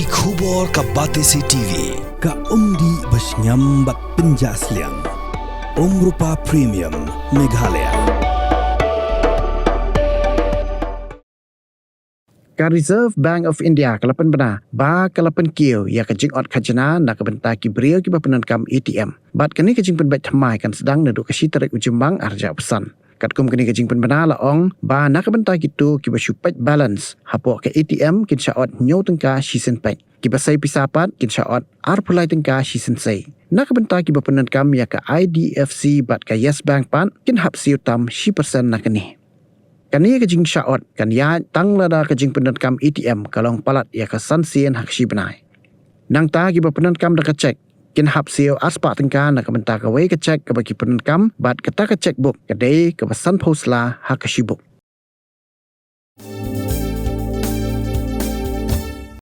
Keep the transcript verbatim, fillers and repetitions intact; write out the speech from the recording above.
Khubor ka Batesi T V, ka umdih ba shngiam bad pynjah sliang. Umrupa Premium, Meghalaya. Ka Reserve Bank of India ka la pynbna ba ka la pynkiew ïa ka jingot khajna na ka bynta ki briew kiba pyndonkam A T M. Bad kane ka jingpynbeit thymmai kan sdang naduh ka shi tarik u Jymmang arhajar arphew san. Katkum kane ka jingpynbna la ong ba na ka bynta kito kiba shu peit balance hapoh ka A T M kin shah ot hynñiew tyngka shisien peit. Kiba sei pisa pat kin shah ot arphew lai tyngka shisien sei. Na ka bynta kiba pyndonkam ïa ka I D F C bad ka Yes Bank pat kin hap siew tam shi persen na kane. Kane ka jingshah ot kan ïaid tang lada ka jingpyndonkam A T M ka long palat ïa ka san sien ha ka shi bnai. Nangta kiba pyndonkam da ka cheque kin hap siew arspah tyngka na ka bynta kawei ka cheque kaba ki pyndonkam bad kata ka cheque book ka dei kaba sanphew sla ha ka shi book.